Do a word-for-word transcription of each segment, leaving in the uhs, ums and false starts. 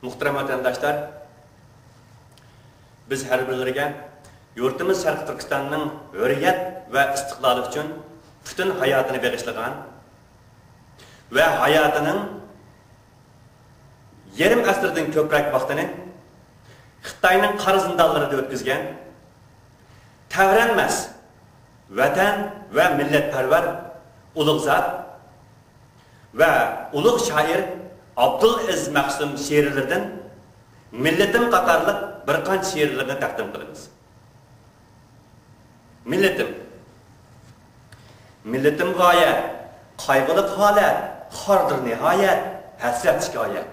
مۇھتەرەم ۋەتەنداشلار، بىز ھەر بىرلىرىگە يۇرتىمىز شەرقىي تۈركىستاننىڭ ھۆرىيەت ۋە ئىستىقلالى ئۈچۈن پۈتۈن ھاياتىنى بېغىشلىغان ۋە ھاياتىنىڭ يېرىم ئەسىردىن كۆپرەك ۋاقتىنى خىتاينىڭ قارا زىندانلىرىدا ئۆتكۈزگەن، تەۋرەنمەس ۋەتەن ۋە مىللەتپەرۋەر ئۇلۇغ زات ۋە ئۇلۇغ شائىر ئابدۇلئەزىز مەخسۇم شېئىرلىرىدىن مىللىتىم قاتارلىق بىر قانچە شېئىرلىرىنى تەقدىم قىلىمىز. مىللىتىم. مىللىتىم غايەت، قايغۇلۇق ھالەت، خاردۇر نىھايەت، ھەسرەت شىكايەت.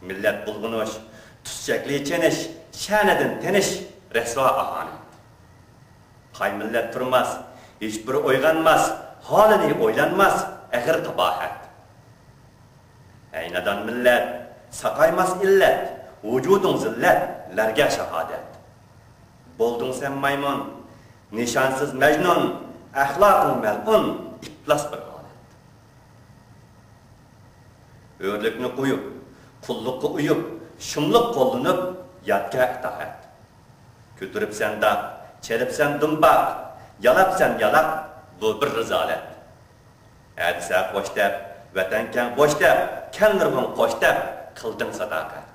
مىللەت بۇلغىنىش، تۈس شەكلى چېنىش، شەنىدىن تېنىش، رەسۋا ئاھانەت. قاي مىللەت تۇرماس، ھېچبىر ئويغانماس، ھالىنى ئويلانماس، ئېغىر قاباھەت. ھەي نادان مىللەت، ساقايماس ئىللەت، ۋۇجۇدۇڭ زىللەت، لەرگە شاھادەت. بولدۇڭ سەن مايمۇن، نىشانسىز مەجنۇن، ئەخلاقىڭ مەلئۇن، ئىپلاس بىر ھالەت. ھۆرلۈكنى قويۇپ، قۇللۇققا ئۇيۇپ، شۇملۇق قوللىنىپ، ياتكە ئىتائەت. كۆتۈرۈپسەن داغ، چېلىپسەن دۇمباق، يالاپسەن يالاق، بۇ بىر رىزالەت. ھە دېسە خوش دەپ، ۋەتەن كەڭ بوش دەپ، كەل نۇرغۇن قوش دەپ، قىلدىڭ ساداقەت.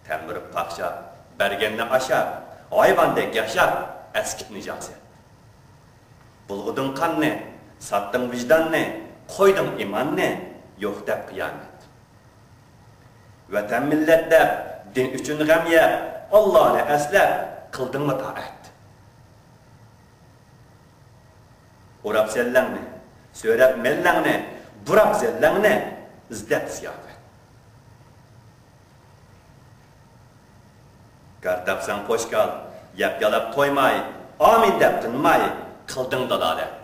تەلمۈرۈپ قاقشاپ، بەرگەننى ئاشاپ، ھايۋاندەك ياشاپ، ئەسكىپ نىجاسەت. بۇلغىدىڭ قاننى، ساتتىڭ ۋىجداننى، قويدۇڭ ئىماننى، يوق دەپ قىيامەت. ۋەتەن مىللەت دەپ، دىن ئۈچۈن غەم يەپ، ئاللانى ئەسلەپ، قىلدىڭمۇ تائەت؟ ئوراپ سەللەڭنى، سۆرەپ مەللەڭنى، بۇراپ زەللەڭنى، ئىزدەپ زىياپەت. گار تاپساڭ پوشكال، يەپ يالاپ تويماي، ئامىن دەپ تىنماي، قىلدىڭ دالالەت.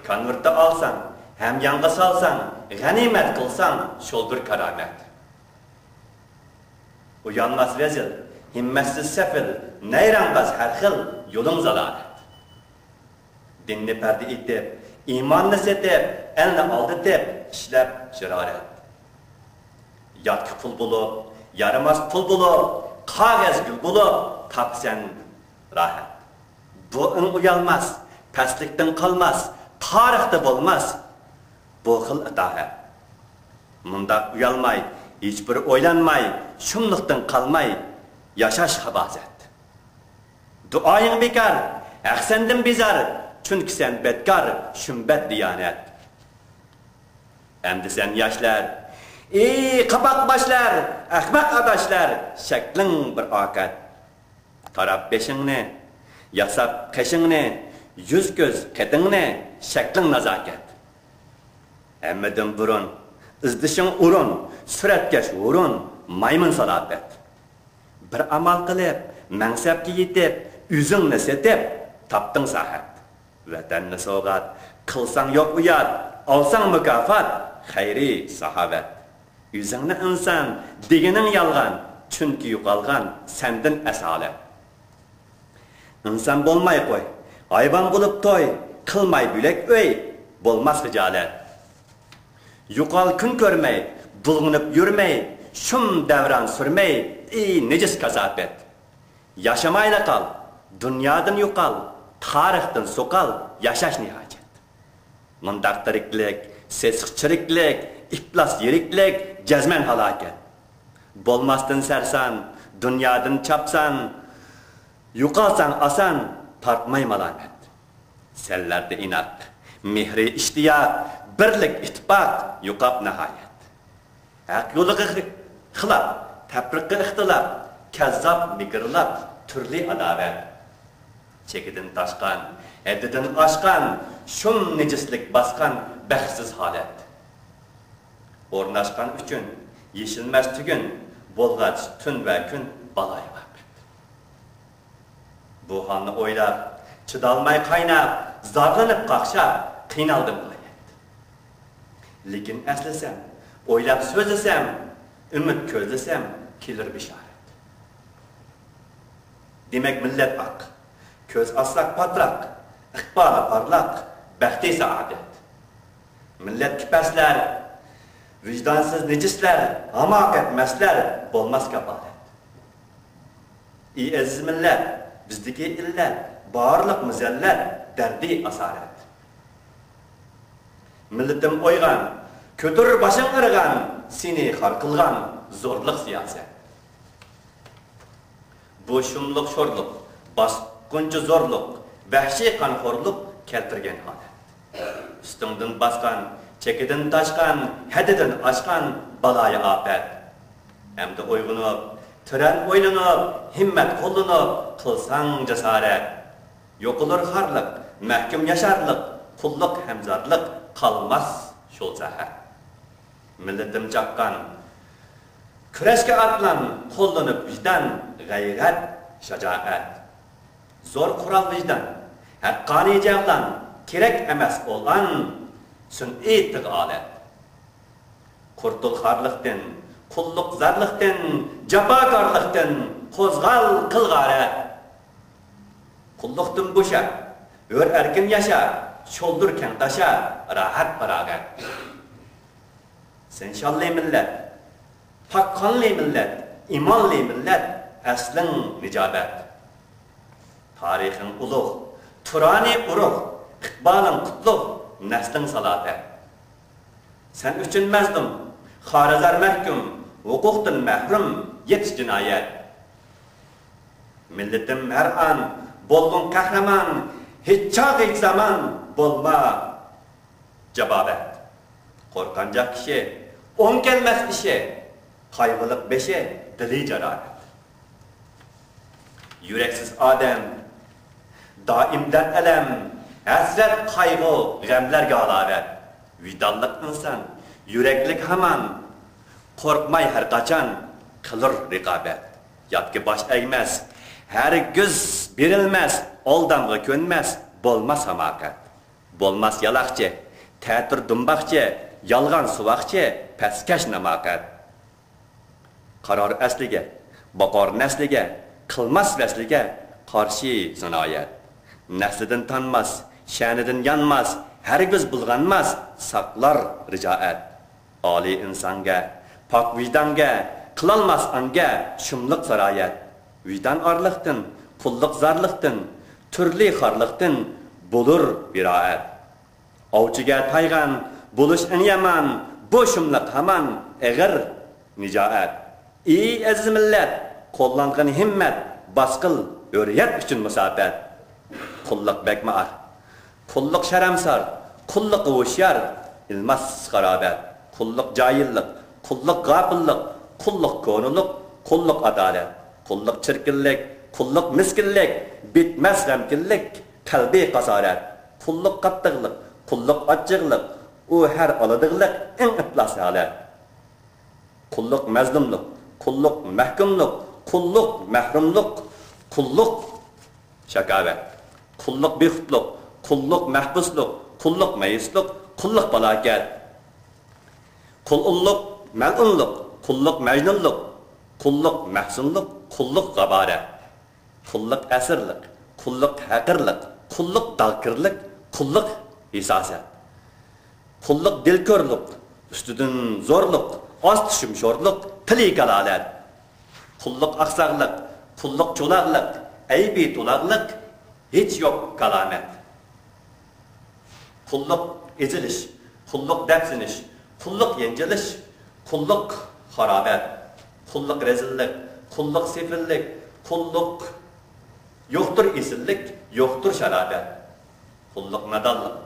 كانۋېرتتا ئالساڭ، ھەميانغا سالساڭ، غەنىيمەت قىلساڭ، شۇ بىر كارامەت. ئۇيالماس رەزىل، ھىممەتسىز سەپىل، نەيرەڭباز ھەر خىل، يولۇڭ زالالەت. دىننى پەردە ئېتىپ، ئىماننى سېتىپ، ئەلنى ئالدىتىپ، ئىشلەپ شارارەت. ياتكى قۇل بولۇپ، يارىماس پۇل بولۇپ، قەغەز گۈل بولۇپ، تاپىسەن راھەت. بۇ ئىڭ ئۇيالماس، پەسلىكتىن قالماس، تارىختا بولماس بۇ خىل ئىتائەت. مۇنداق ئۇيالماي، ھېچبىر ئويلانماي، شۇملۇقتىن قالماي ياشاش خابازەت. دۇئايىڭ بىكار، ھەق سەندىن بىزار، چۈنكى سەن بەتكار، شۇمبەت دىيانەت. ئەمدى سەن ياشلار، ئى قاپاق باشلار، ئەخمەق ئاداشلار، شەكلىڭ بىر ئاقەت. تاراپ بېشىڭنى، ياساپ قېشىڭنى، يۈز كۆز قېتىڭنى، شەكلىڭ نازاكەت. ھەممىدىن بۇرۇن، ئىزدىشىڭ ئورۇن، سۈرەتكەش ھۇرۇن، مايمۇن سالاپەت. بىر ئامال قىلىپ، مەنسەپكە يېتىپ، ئۆزۈڭنى سېتىپ، تاپتىڭ ساھەت. ۋەتەننى سوۋغات، قىلساڭ يوق ئۇيات، ئالساڭ مۇكاپات، خەيرى ساخاۋەت. ئۆزۈڭنى ئىنسان دېگىنىڭ يالغان، چۈنكى يوقالغان سەندىن ئەسالەت. ئىنسان بولماي قوي، ھايۋان بولۇپ توي، قىلماي بۆلەك ئۆي، بولماس خىجالەت. يوقال كۈن كۆرمەي، بۇلغىنىپ يۈرمەي، شۇم دەۋران سۈرمەي، ئى نىجىس كاساپەت. ياشىمايلا قال، دۇنيادىن يوقال، تارىختىن سوقال، ياشاش نىھاجەت. مۇنداق تىرىكلىك، سېسىق چىرىكلىك، ئىپلاس يىرىكلىك، جەزمەن ھالاكەت. بولماستىن سەرسان، دۇنيادىن چاپسان، يوقالساڭ ئاسان، تارتماي مالامەت. سەنلەردە ئىناق، مېھرى ئىشتىياق، بىرلىك ئىتتىپاق يوقاپ ناھايەت. ھەق يولىغا خىلاپ، تەپرىقە ئىختىلاپ، كەززاپ مىكىرلاپ، تۈرلى ئاداۋەت. چېكىدىن تاشقان، ھەددىدىن ئاشقان، شۇم نىجىسلىك باسقان بەختسىز ھالەت. ئورناشقان ئۈچۈن يېشىلمەس تۈگۈن، بولغاچ تۈن ۋە كۈن بالايىغا ئاپەت. بۇ ھالنى ئويلاپ، چىدالماي قايناپ، زارلىنىپ قاقشاپ، قىينالدىم غايەت. لېكىن ئەسلىسەم، ئويلاپ سۆزلىسەم، ئۈمىد كۆزلىسەم، كېلىر بېشارەت. دېمەك، مىللەت ئاق، كۆز ئاچساق پاتراق، ئىقبالى پارلاق، بەختى سائادەت. مىللەتكە پەسلەر، ۋىجدانسىز نىجىسلەر، ھاماقەتمەسلەر، بولماس كاپالەت. ئى ئەزىز مىللەت، بىزدىكى ئىللەت، بارلىق مۇزەللەت، دەردى ئاسارەت. مىللىتىم ئويغان، كۆتۈر باشىڭ ئارغان، سېنى خار قىلغان زورلۇق سىياسەت. بۇ شۇملۇق شورلۇق، باسقۇنچى زورلۇق، ۋەھشىي قانخورلۇق كەلتۈرگەن ھالەت. ئۈستۈڭدىن باسقان، چېكىدىن تاشقان، ھەددىدىن ئاشقان بالايىئاپەت. ئەمدى ئويغىنىپ، تۆرەن ئويلىنىپ، ھىممەت قوللىنىپ، قىلساڭ جاسارەت. يوقىلۇر خارلىق، مەھكۇم ياشارلىق، قۇللۇق ھەم زارلىق قالماس شول سەھەر. مىللىتىم چاققان، كۈرەشكە ئاتلان، قوللىنىپ ۋىجدان، غەيرەت، شاجائەت. زور قورال ۋىجدان، ھەققانىي جەۋلان، كېرەك ئەمەس ئولئان، سۈنئىي تىغ ئالەت. قۇرتۇل خارلىقتىن، قۇللۇق زارلىقتىن، جاپاكارلىقتىن، قوزغال قىل غارەت. قۇللۇقتىن بوشا، ھۆر ئەركىن ياشا، شولدۇر كەڭ تاشا، راھەت پاراغەت. سەن شانلىق مىللەت، پاك قانلىق مىللەت، ئىمانلىق مىللەت، ئەسلىڭ نىجابەت. تارىخىڭ ئۇلۇغ، تۇرانى ئۇرۇغ، ئىقبالىڭ قۇتلۇق، نەسلىڭ سالاپەت. سەن ئۈچۈن مەزلۇم، خارىزار مەھكۇم، ھوقۇقتىن مەھرۇم، يېتىش جىنايەت. مىللىتىم ھەر ئان، بولغىن قەھرىمان، ھېچ چاغ، ھېچ زامان بولما جابابەت. قورقانجاق كىشى، ئوڭ كەلمەس ئىشى، قايغۇلۇق بېشى، دىلى جارابەت. يۈرەكسىز ئادەم، دائىم دەرد-ئەلەم، ھەسرەت، قايغۇ، غەملەرگە ھالاۋەت. ۋىجدانلىق ئىنسان، يۈرەكلىك ھامان، قورقماي ھەر قاچان، قىلۇر رىقابەت. ياتقا باش ئەگمەس، ھەرگىز بېرىلمەس، ئالدامغا كۆنمەس، بولماس ھاماقەت. بولماس يالاقچى، تەتۈر دۇمباقچى، يالغان سۇۋاقچى، پەسكەش ناماقەت. قارار ئەسلىگە، باقار نەسلىگە، قىلماس ۋەسلىگە قارشى زىنايەت. نەسلىدىن تانماس، شەنىدىن يانماس، ھەرگىز بۇلغانماس، ساقلار رىجائەت. ئالىي ئىنسانگە، پاك ۋىجدانگە، قىلالماس ئاڭگە شۇملۇق سارايەت. ۋىجدان ئارلىقتىن، قۇللۇق زارلىقتىن، تۈرلى خارلىقتىن بولۇر ۋىرايەت. ئاۋچىگە تايغان بولۇش ئەڭ يامان، بۇ شۇملۇق ھامان ئېغىر نىجائەت. ئى ئەزىز مىللەت، قوللانغىن ھىممەت، باسقىل ھۆرىيەت ئۈچۈن مۇساپەت. قۇللۇق بەكمۇ ئار، قۇللۇق شەرمسار، قۇللۇققا ھوشيار، ئىلماس خارابەت. قۇللۇق جاھىللىق، قۇللۇق غاپىللىق، قۇللۇق كونىلىق، قۇللۇق ئادالەت. قۇللۇق چىركىنلىك، قۇللۇق مىسكىنلىك، بىتمەس غەمكىنلىك، قەلبىي قاسارەت. قۇللۇق قاتتىقلىق، قۇللۇق ئاچچىقلىق، ئۇ ھەر ئالىدىغلىق، ئەڭ ئىپلاس ھالەت. قۇللۇق مەزلۇملۇق، قۇللۇق مەھكۇملۇق، قۇللۇق مەھرۇملۇق، قۇللۇق شاكاۋەت. قۇللۇق بىخۇدلۇق، قۇللۇق مەھبۇسلۇق، قۇللۇق مەيۈسلۈك، قۇللۇق پالاكەت. قۇلئۇنلۇق، مەلئۇنلۇق، قۇللۇق مەجنۇنلۇق، قۇللۇق مەھزۇنلۇق، قۇللۇق غابارەت. قۇللۇق ئەسىرلىك، قۇللۇق ھەقىرلىق، قۇللۇق داغكىرلىك، قۇللۇق ھېساسەت. قۇللۇق دىلكۆرلۈك، ئۈستىدىن زورلۇق، ئاستى شۇمشورلۇق، تىلى كالالەت. قۇللۇق ئاقساقلىق، قۇللۇق چولاقلىق، ئەيىبى تولاقلىق، ھېچ يوق كالامەت. قۇللۇق ئېزىلىش، قۇللۇق دەپسېلىش، قۇللۇق يەنجىلىش، قۇللۇق خارابەت، قۇللۇق رەزىللىك، قۇللۇق سېپىللىك، قۇللۇق يوقتۇر ئېسىللىك، يوقتۇر شارابەت. قۇللۇق نادانلىق،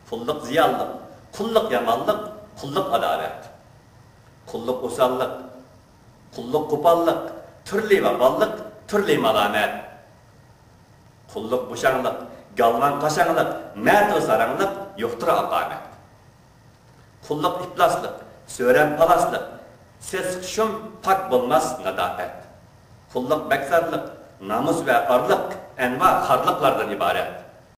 قۇللۇق زىيانلىق، قۇللۇق يامانلىق، قۇللۇق ئاداۋەت. قۇللۇق ئوساللىق، قۇللۇق قوپاللىق، تۈرلى ۋاپاللىق، تۈرلى مالامەت. قۇللۇق بوشاڭلىق، گالۋاڭ قاشاڭلىق، نەتۇ ساراڭلىق، يوقتۇر ئاقامەت. قۇللۇق ئىپلاسلىق، سۆرەم پالاسلىق، سېسىق شۇم پاك بولماس ناداپەت. قۇللۇق بەكزارلىق، نامۇس ۋە ئارلىق، ئەنۋا خارلىقلاردىن ئىبارەت.